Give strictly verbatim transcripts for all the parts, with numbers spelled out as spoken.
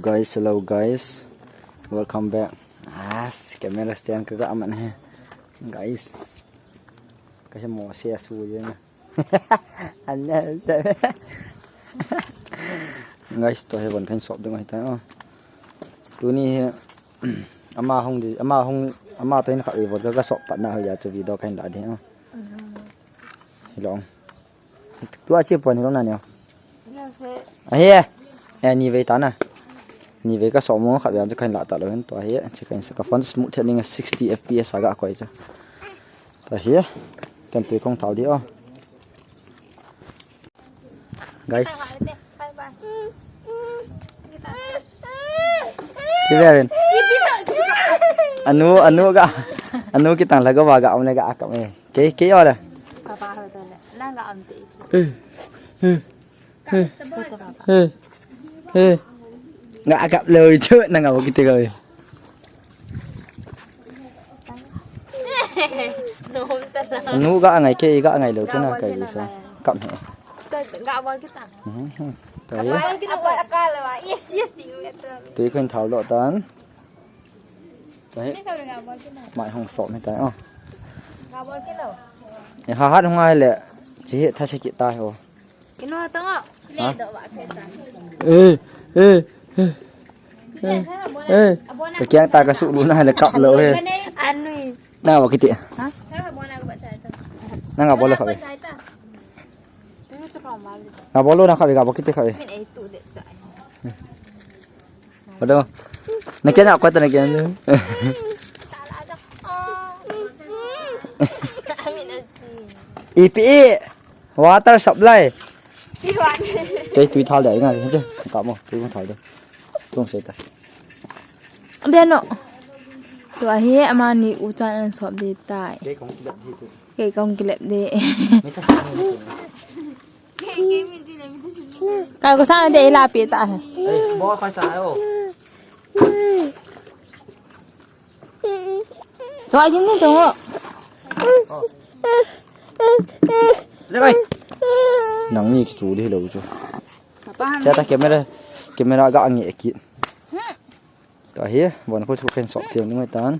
Guys, hello guys. Welcome back. As camera stand ka ga man he. Guys. Ka he mo se su ye na. An ne se. Guys, to he von kan sop ding ahi ta. Tuni he ama hung di ama hung ama to hin kha vi von ka sop pat na ho ya chu video kan la di. Hello. Tua chi pon hilou na neo. Ahi. Eh, ni vei ta na. Ni vei ka som mo kha vei chu kan la ta lou hin tua hi. Chi kan sa ka phone smooth thei ning sixty F P S a ga koi chu. Tua hi. Kan tui kong thau di o. Guys. Chi ve ven. Anu, anu ga. Anu kitang la ga va ga am le ga akam e. Kei, kei ole. Papa ho to le. Nang ga am te. Nga kap lou chu, nang a kiti ka. Nom ta la. Nu ga ngai ke, ga ngai lou chu na kai sa. Kap he. Ga bol kita. Mhm. Ta ye. Bol kita, bol akal wa. Yes, yes, ting. Tui khun thau lo tan. Ta he. Mai hong so mi ta o. Ga bol kita. E ha hat hong ai le. Chi he tha se ki ta ho. Kino tang o. Le do wa phe ta. Eh, eh, eh. Eh. Ka kiang ta ka su lu na le kap lo he. Anui. Na wa kiti. Ha? Sara bona ko ba chai ta. Na nga bol kha ve. Tu su pa ma le. Na bol na kha ve ga wa kiti kha ve. Min ei tu de chai. Bodo. Na kena ko ta na kena. Ipi e. Water supply. Kei tui thal de nga che. Ka mo, tui thal de. Tung se ta. De no. Tua hi amani u chan an sop de tai. Kei kong kilep de tu. Kei kong kilep de. Mi ta sa ni. Kai ko sang de ila pi ta. Eh, bo kai sa o. Choi jing ni to. Le kai. Nang ni chu di lo chu. Papa han. Cha ta camera, camera ga nge ki. Ka hi, von ko chu kan sop tiang ni tan.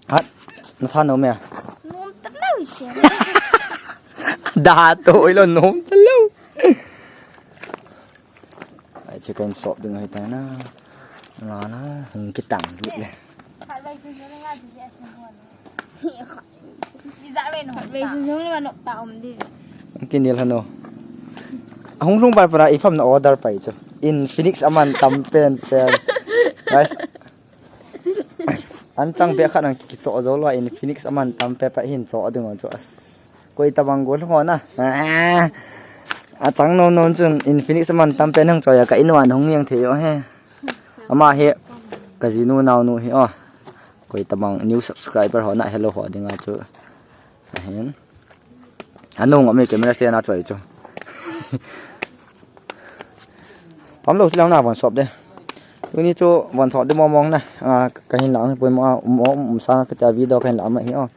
Hat, na tha no me. Nom ta lo se. Da to oi lo nom ta lo. Ai che kan sop ding hai ta na. La na, hung kitang du le. Kinel hano. Ahung lhung bar para ipham na order pai chu. Infinix aman tam pen pen. Guys. An chang be khat nang kicho jo lo Infinix aman tam pe pa hin cho ding chu as. Koi tabang gol ho na. A chang non non chun Infinix aman tam pen hung cho ya ka in wan hung yang thei o he. Ama hi ka jinu naonu hi o. Koi tabang new subscriber ho na hello ho dinga chu. Ahin. Anu ngom mi camera stand a choi chu. Pam lo lang na von sop de. Tuni chu von sop de mong mong na. A, ka hin lang poi mo a, um, um, um, sa ka ta video ka hin lang ma hi o.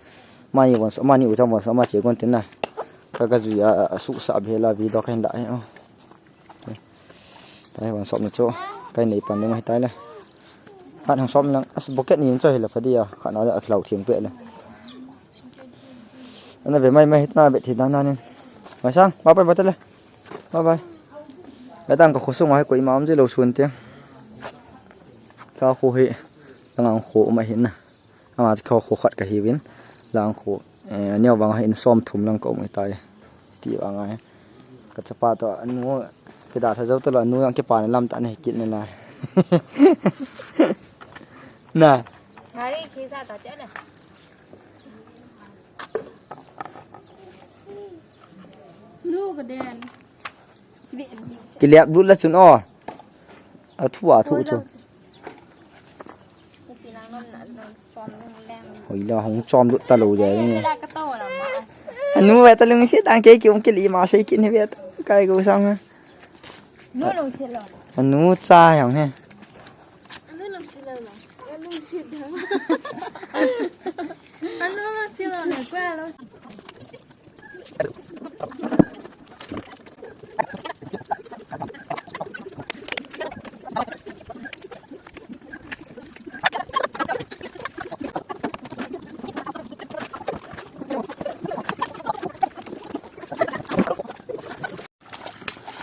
Mani von sop, mani u chang von sop ma che kon tin na. Ka ka jui a, a, su sa be la video ka hin lang hi o. Tai von sop na chu. Kai nei pan ding ahi tai le. Hat hong sop lang. As bucket ni in choi hi la pha dia. Khat na le a khlau thiang pe le. Ana be mai mai hit na be thi dan na nin. Mai sang, bye bye ba ta le. Bye bye. Ka tang ka khosung a hi koima um ji lo sun te. Ka kho hi. Tang ang kho um ahi na. Ama chu kho khat ka hiuvin, lang kho, eh, neo vang hin som thum lang ka um tai. Ti vang ai. Ka chapa to anu, kida tha jo to lo anu ang kipa na lam ta ne kit ne na. Na. Gari khi sa ta te na. Nu ka den. Kiliap lut la chun o. A thu a thu chu. Hoi la hong chom lut ta lo ja ni. Anu ve ta lung si tang ke ki um ke li ma sei ki ni ve ta kai ko sang ha. Nu lung si lo. Anu cha yang he. Anu lung si lo lo. Anu lung si lo. Anu lung si lo ne kwa lo.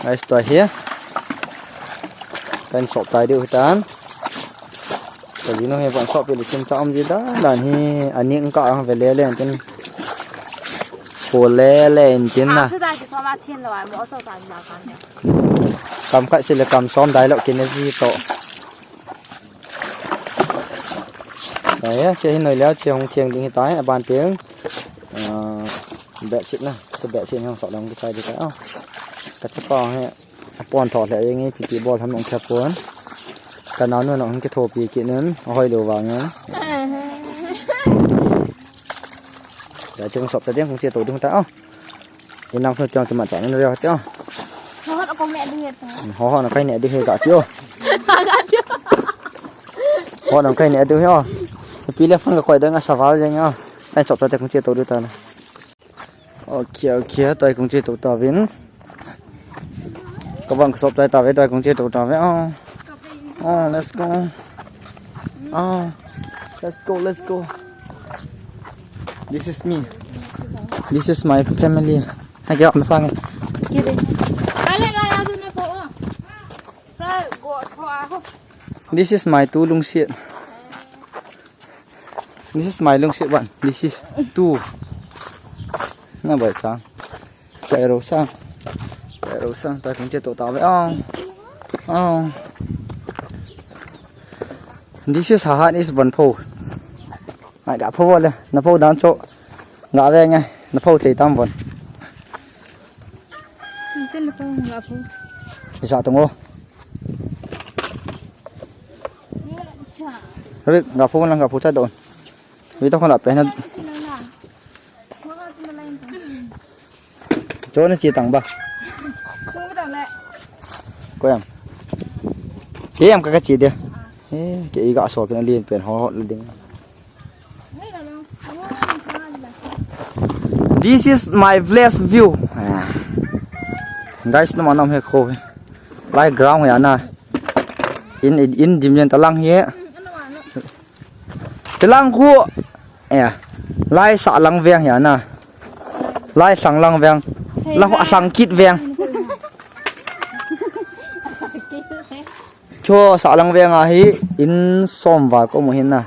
Guys, tua hi. Kan sop chai diu hitan. Kajinu hi van sop pili sim cha um ji dan dan hi. Ani ka ang ve le le tin. Ko le le tin na. Sa da ki sop a thin lo ai mo so sa ji la kan ne. Kam khat si le kam som dai lo kin ji to. Aya, che hi noi leo, che hung thiang ding hi tai, aban tiang. Ah, bedsheet na, che bedsheet hung sok dang ki chai di tai. Oh. Ka chapa hi, apon tho le, yang i piti bol ham ong kha pon. Ka nau nu nong ki thopi ki nun, ahoi lo vang. Ya, che hung sop ta ding, hung che to ding ta. Oh. Inang hnu tiang kiman cha nin ria tiang. Ho ho na kai ne di he ta. Ho ho na kai ne di he ga tio. Ga tio. Ho na kai ne di he o. Pi le phang ka koi dang a saval jeng o. Ai chop ta te kung che to du ta na. Okay, okay, tai kung che to ta vin. Ka bang sop tai ta ve, tai kung che to ta ve. Oh. Oh, let's go. Oh. Let's go, let's go. This is me. This is my family. Hai kya masang. Kire. Kale ga ya sunne ko. Ra go tho a ho. This is my two lungsiat. This is my lungsiat one. This is two. Na bai chang. Kai ro sang. Kai ro sang. Ta kung che to ta ve. Oh. Oh. This is Hahat is one pho. Ai ga pho le. Na pho dan cho. Ga ve nge. Na pho thei tam von. Tin na pho ga pho. Isa tong o. Cha. Ri ga pho lang ga pho cha don. Wi ta khon la pe na. Tin na. Cho na chi tang ba. Su tang le. Ko yam. Ke yam ka ka chi de. Eh, ke i ga so ke na lien pen ho ho le ding. This is my village view. Ah. Guys, no manam he ko. Lai ground ya na. In, in, in dim yen ta lang he. Tilang khu, eh, lai sa lang veng ya na. Lai sang lang veng. Lang khu a sang kit veng. Cho sa lang veng a hi in som val ko mu hin na.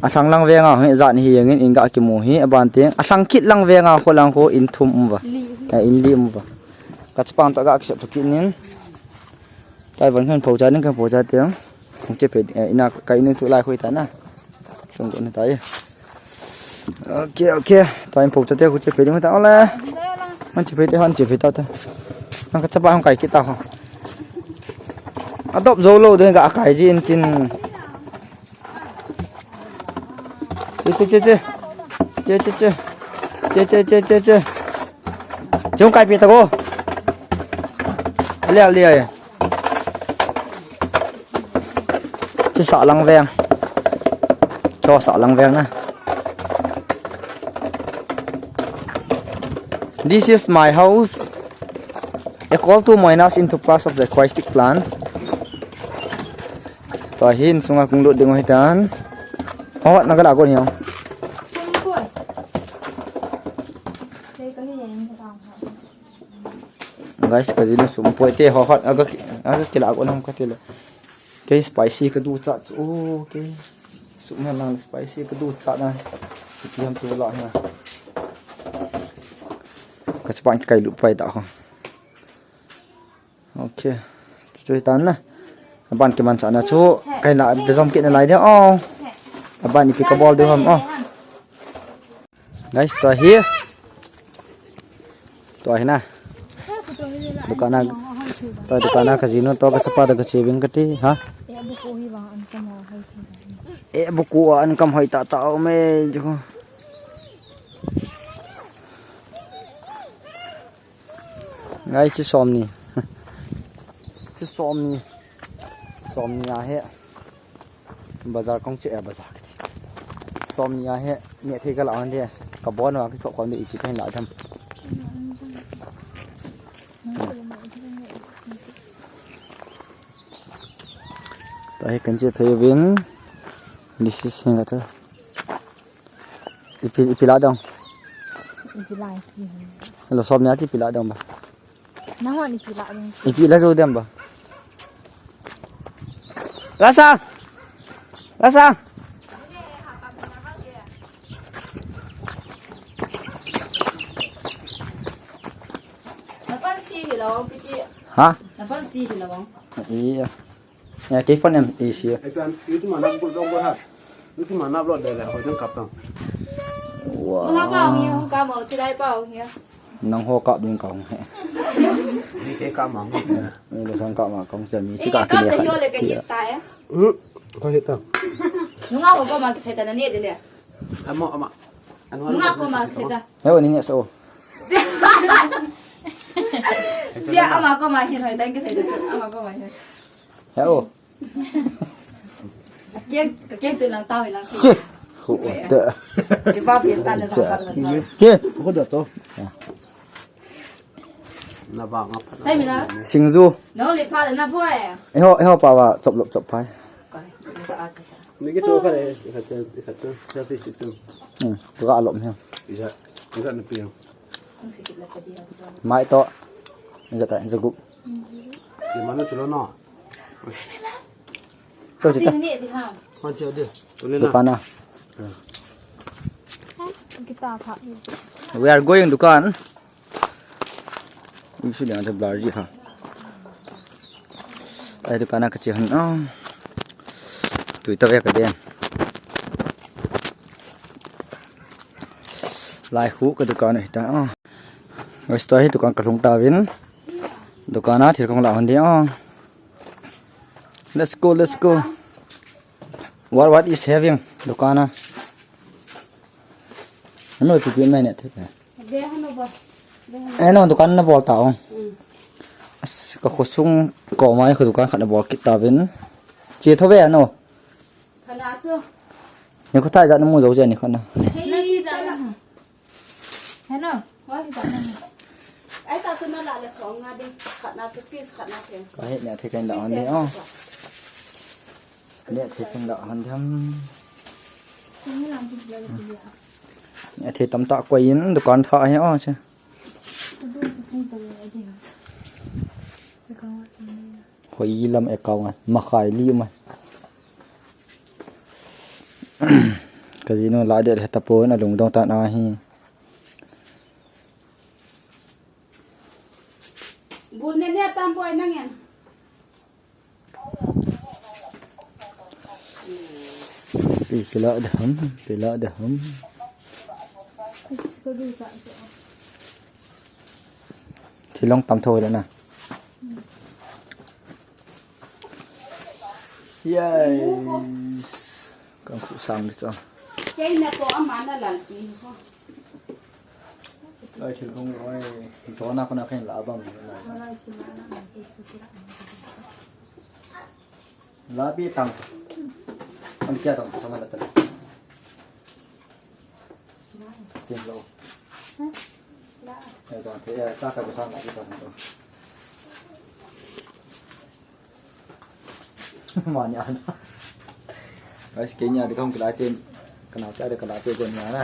A sang lang veng a hi zan hi yang in, in ga ki mu hi a ban teng. A sang kit lang veng a khu lang khu in thum um va. Eh, in li um va. Ka chapang to ga ki sep to kit nin. Tai van khan pho cha nin khan pho cha teng. Kung che pe, eh, ina ka inu chu lai khoi ta na. Chung ko na tai. Okay, okay. Tai pho cha te khu che pe ding ta le. Man che pe te han che pe ta ta. Nang ka chapa hung kai kita ho. Adop zo lo de ga kai ji in tin. Che che che che. Che che che. Che che che che che. Che hung kai pe ta ko. Ale ale ai. Chu sa lang veng. Cho sa lang veng na. This is my house. A call to miners into plus of the aquatic plant. Tua hin sunga kung lut ding hitan. Ho, na ka la gon hiang. Guys, kajinu sum poi te ho hot aga ki, aga kila gon ham ka tile. Ke spicy ka du cha chu. Okay. Sum na lang spicy ka du cha na. Ti ham tu la ha. Ka chapang ki kai lu pai ta ho. Okay. Chu chu hitan na. Aban ki man cha na chu. Kai la be jom ki na lai de. Oh. Aban ipi ka bol de ham. Oh. Guys, tua hi. Tua hi na. Dukan a, tua dukan a kajinu to ka chapa da ka che ving kati, ha? Eh, buku a an kam hoi ta ta o me, jo. Ngai chi som ni. Chi som ni. Som ni a he. Bazar kong che, eh, bazar. Som ni a he, ne thei ka la an de. Ka bon wa ki so kon de ipi ka hin la tham. Ta he kan che thei vin. This is hinga ta. Ipi, ipi la dong. Pilai si. Lo som nia ti pila dam ba. Nahon ni pila dam. Ipi la jo dam ba. Lasa. Lasa. Na phone si hi lo, piti. Ha? Na phone si hi lo. Iya. Ya, kei phone em, eh, si. Ai, tuan, YouTube mana upload dong ko ha. YouTube mana upload de le, hoi dong kap tang. Wow. Ko ha pa ngi, ka mo, chi lai pa ngi. Nang ho kap ding ka hung he. Ni kei kap ma. Ni lo sang kap ma, kong se mi, si ka ki le. Ka le ka hita ya. Hmm, ko hita. Nunga ho ko ma ki se ta na ni de le. Ama, ama. Nunga ko ma ki se ta. He, ni ni so. Sia ama ko ma hin hoi, thank you, sai ama ko ma hin. He o. Kiang, kiang tu lang tao lang. Che. Ho ta. Che ba pin ta na sa. Che. Ko da to. Na ba nga pa. Sai mi na. Singju. No le pa na boy. E ho, e ho pa wa chop lop chop phai. Kai, sa a che. Ni ki to ka le, ka che, ka che, ka che si tu. Hmm, to ka lop he. Isa, isa na pi. Mai to. Ni ja ta, ni ja gup. Ye manu chulo no. To ji ta. Ni di ha. Ma che di. Tu ni na. Dukan na. Kita pha. We are going dukan. Ui, su liang cha blur ji ha. Ai dukan na ka che han. Oh. Tui ta ve ka den. Lai khu ka dukan hi ta. Oh. Guys, tua hi dukan ka lhung ta vin. Dukan a thil kong la hon ding, oh. Let's go, let's go. What, what is having? Dukan a. Ano, ipi ipi mai ne the. Ano, dukan na bol ta, oh. As, ka khosung ko mai ko dukan khat na bol kit ta vin. Che tho ve ano. Khana chu. Ni ko thai ja na mu jo je ni khana. Hei, na chi ja na. Hello. Wa hi ba na. Ai ta tu na la le song nga ding. Khat na tu piece, khat na theng. Ka he ne the kan la on de, oh. Ne the kan la on de ham. Sing la ding la le ya. Ne the tam ta ko in dukan tha he, oh, che. Hoi lam account a, makhai li mai. Ka jinu la de le ta pon a lungdong ta na hi. Bun ne ne tam boi nang en. Pi kila de ham, kila de ham. Thilong tam tho le na. Yes. Kan khu sang di cho. Kei na ko ama na lal pi ko. Ai, thil kong oi, dona ko na khen la bang. La bi tang. An kia tang, sama la tang. Tin lo. Eh, tang, te, eh, sa ka ko sa la bi tang. Mani ana. Guys, kei ni a de kong kila te, kana ta de kala te ko ni ana.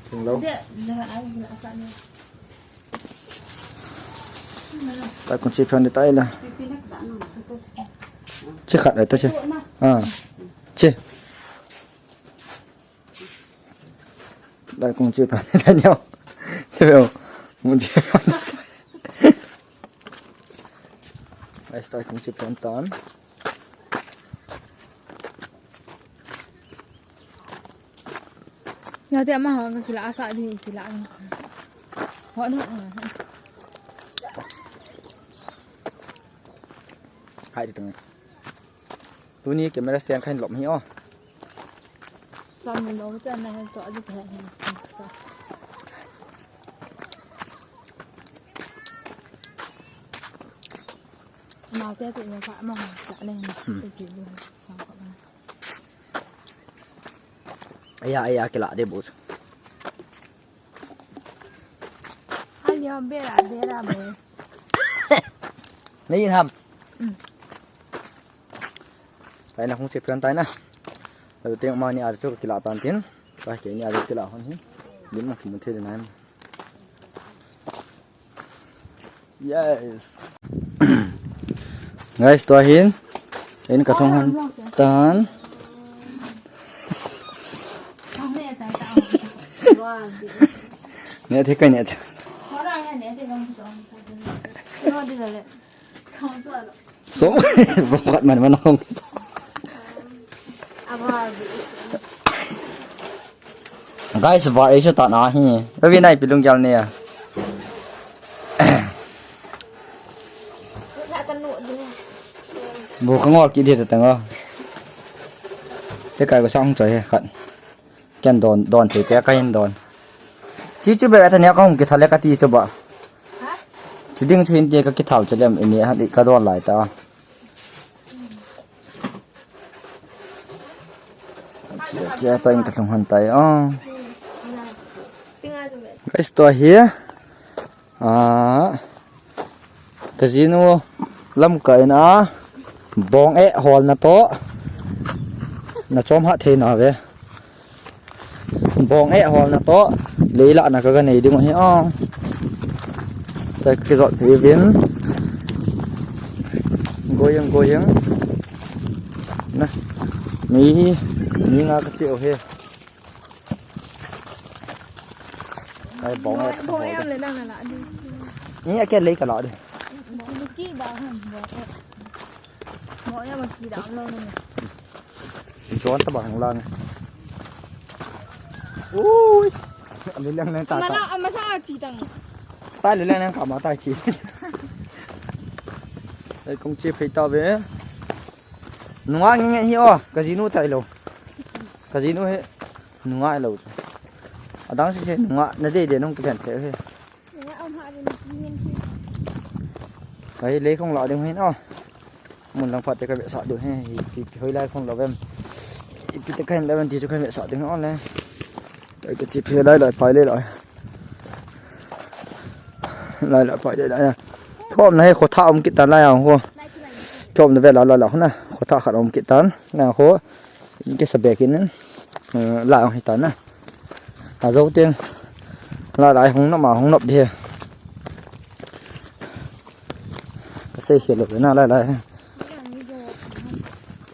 Tung lo. De, de, ai, la sa ni. Tai kong chi phan de tai la. Chi khat le ta chi. Ah. Chi. Dai kong chi phan de tai nio. Che veo. Kong chi phan. Ai, dai kong chi phan tan. Ya, te ama ho ka kila asa di kila. Ho no. Hai di tang. Tuni camera stand khan lom hi o. Sam ni lo cha na he cho a di ka he. Ma te chu ni ka ma ha sa le. Hmm. Te ki lu sa ko na. Aya, aya, kila de bu. Ani o bera, bera bo. Nei ham. Mm. Tai na hung se pian tai na. Lalu teng mani ar chu kila tan tin. Ka ke ni ar kila hon hi. Lim na kimu thei le nai. Yes. Guys, tua hin. In ka thong han tan. Ne the kai ne the. So, so kat man man hong. Guys, var ei so ta na hi. Ravi nai pilung gyal ne ya. Bu ka ngol ki de ta ngo. Te kai ko sang choi he khat. Ken don, don thei te ka hin don. Chi chu be ta ne ka hung ki thale ka ti chu ba. Chi ding chu hin te ka ki thal chu lem ini ha di ka don lai ta. Chia tua in ka lhung han tai. Oh. Guys, tua hi. Ah. Ka jinu lamkai na. Bong e hol na to. Na chom ha thei na ve. Bong e hol na to. Leila na ka ga nei ding hi. Oh. Ta ki jot thei vin. Going, going. Na. Mi, mi nga ka chi o he. Ai, bong e. Bong e am le nang na la di. Ni a ke lei ka la di. Bong ki da han bong e. Bong e ma ki da lo ni. Don ta bang lang. Ui. Ami lang nang ta ta. Mala, ama sa chi tang. Ta le lang nang ka ma ta chi. Ai kong chi phei ta ve. Nunga nge nge hi o, ka jinu tai lo. Ka jinu hi nunga lo. Adang si se nunga na de de nung ka jan che he. Nunga am ha de ni ki ngen si. Ai le kong la ding hin o. Mun lang phat te ka be sa du he. Hi ki hoi lai kong lo vem. Ipi te ka hin lo vem ti chu ka be sa ding o le. Ka chi phe lai lai pai le lai. Lai lai pai le lai. Thom na he khotha um kit tan lai ang ho. Thom na ve la la la na. Khotha khat um kit tan. Na ho. Ke sa be kin. Eh, la ang hi tan na. A zo teng. Lai lai hung na ma hung nop de. Ka sei khel lo na lai lai.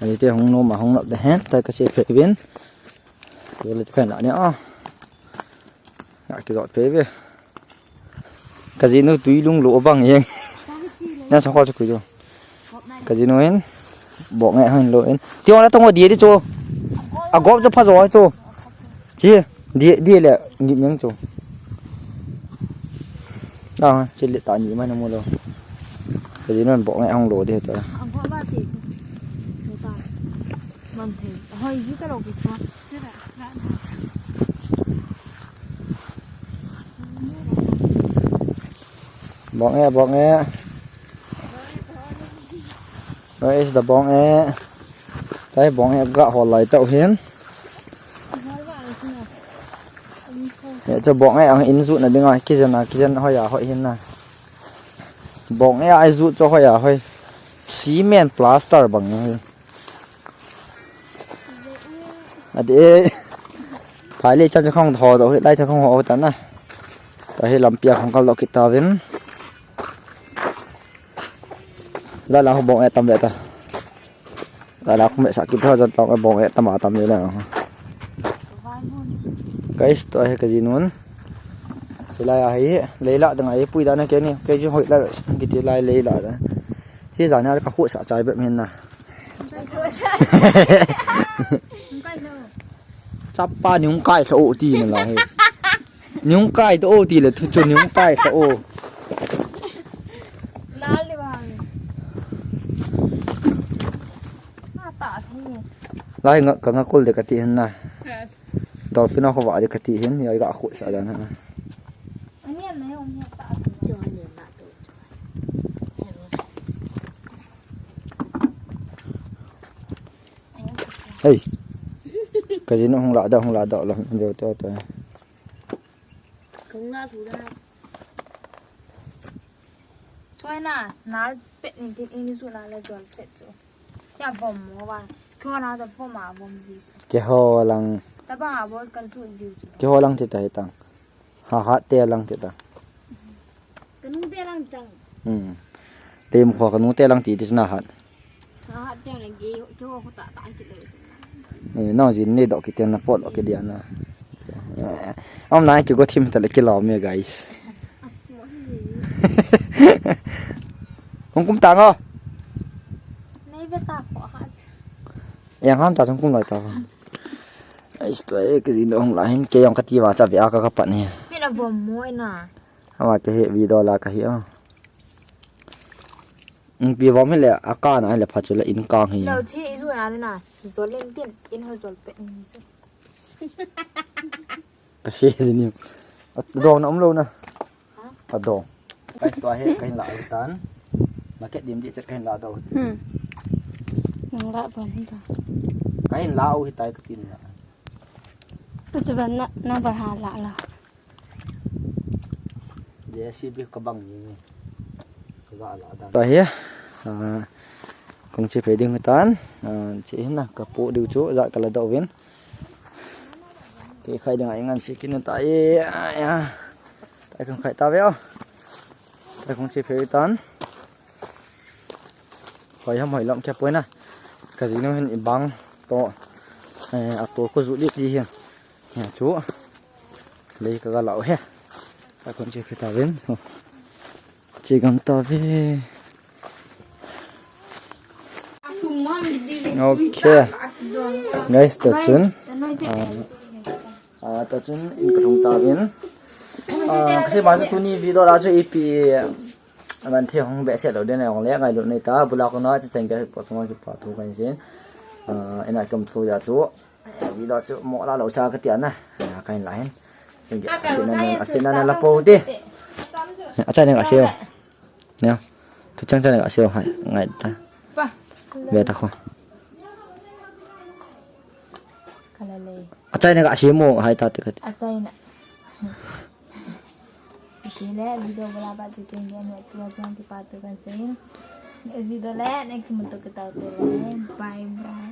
Ani te hung no ma hung nop de hen. Tai ka sei phe vin. Yo le kan la ni a. Nga ki dot pe ve. Ka jinu tui lung lo bang yeng. Na sa ko chu ku jo. Ka jinu hin. Bong e hang lo in. Ti ong la tong o di di chu. A gop chu pha jo chu. Chi. Di di le ni meng chu. A chi le ta ni ma na mo lo. Ka jinu bong e hang lo di ta. Bong e, bong e. Where is the bong e? Tai bong e ga hol lai tau hin. Ye chu bong e ang in ju na ding a kijen a kijen hoi a hoi hin na. Bong e a ju chu hoi a hoi. Cement plaster bang ni. Ade. Phai le chan cha khong tho do, lai cha khong ho ta na. Ta hi lampi a khong kal do kit ta vin. La la ho bong e tam ve ta. La la khong me sa ki pha jat tong e bong e tam a tam le la. Guys, to he ka jinun. Silai a hi, leila dang a hi pui da na ke ni, ke ji hoi la ki ti lai leila da. Chi jan a ka khu sa chai be min na. Chapa ni hung kai sa o ti na la he. Ni hung kai to o ti le thu chu ni hung kai sa o. Lal le ba. Na ta thi. Lai nga ka nga kul de ka ti hin na. Yes. Dolphin a ko va de ka ti hin ya ga khu sa da na. Ani an na yo ni ta. Jo ni na to. Hei. Ka jinu hung la da, hung la da, la, de, de, de. Kung la tu da. Choi na, na pet ni tin ini su na la jol pet chu. Ya vom mo wa. Kyo na da vom a vom ji chu. Ke ho lang. Ta ba a bo kan su ji chu. Ke ho lang ti ta hi tang. Ha, hat te lang ti ta. Ka nung te lang tang. Hmm. Tem kho ka nung te lang ti ti na hat. Ha, hat te lang ge, ke ho ta ta ki le. Eh, nang jin ni dok ki te na pot ok dia na. Eh, am na ki go thim ta le ki lo me, guys. Asu. Hung kum ta ngo. Nei ve ta ko hat. Yang ham ta chung kum lai ta. Ai, tua e, ka jin hung lai hin, ke yang ka ti va cha ve a ka ka pat ni. Mina vom moi na. Ama ke he video la ka hi a. Pi vom hi le, a ka na le pha chu le in kang hi. Lo thi i zu na na. Zo len tin, in ho zol pe ni zu. Ka se ni. Dong na um lo na. Ha? Ka dong. Guys, tua hi ka hin la u tan. Market dim di chet ka hin la do. Hmm. Nang la ban hi ta. Ka hin la u hi tai ka tin la. Tu chu ban na, na bar ha la la. J C B ka bang ni. Ka ga la dan. Tua hi. Ah, kong che pe ding tan. Ah, che hin na ka pu diu chu ja ka la do vin. Ke khai ding ai ngan si kin ta e. Ah, ya. Tai kong khai ta ve o. Tai kong che pe tan. Hoi ham hoi lom kya poi na. Ka jinu hin i bang to. Eh, a to ko zu li ti hin. Ya chu. Lei ka ga lau he. Ka kon che phita ven. Che gam ta ve. Okay. Guys, to chun. Ah, ah, to chun in ka lhung ta ven. Ah, kasi ba sa tuni video la chu ipi. Aman thi hong behseh lou ding, hong le ngailut nei ta, bula kona chu cheng ke po chunga kipa thu kan sin. Ah, ina kem thu ya chu. Eh, video chu mo la lou cha ka tia na. Ah, kan la hin. Cheng ke, asina na, asina na la po de. Achai ne ka seo. Ya. Tu chang chang ne ka seo hai, ngai ta. Pa. Ve ta kho. Kala le. Achai ne ka seo mo hai ta te ka. Achai na. Kile video bula ba che cheng ke me tua chang kipa thu kan sin. Next video le, next month to kita te le. Bye bye.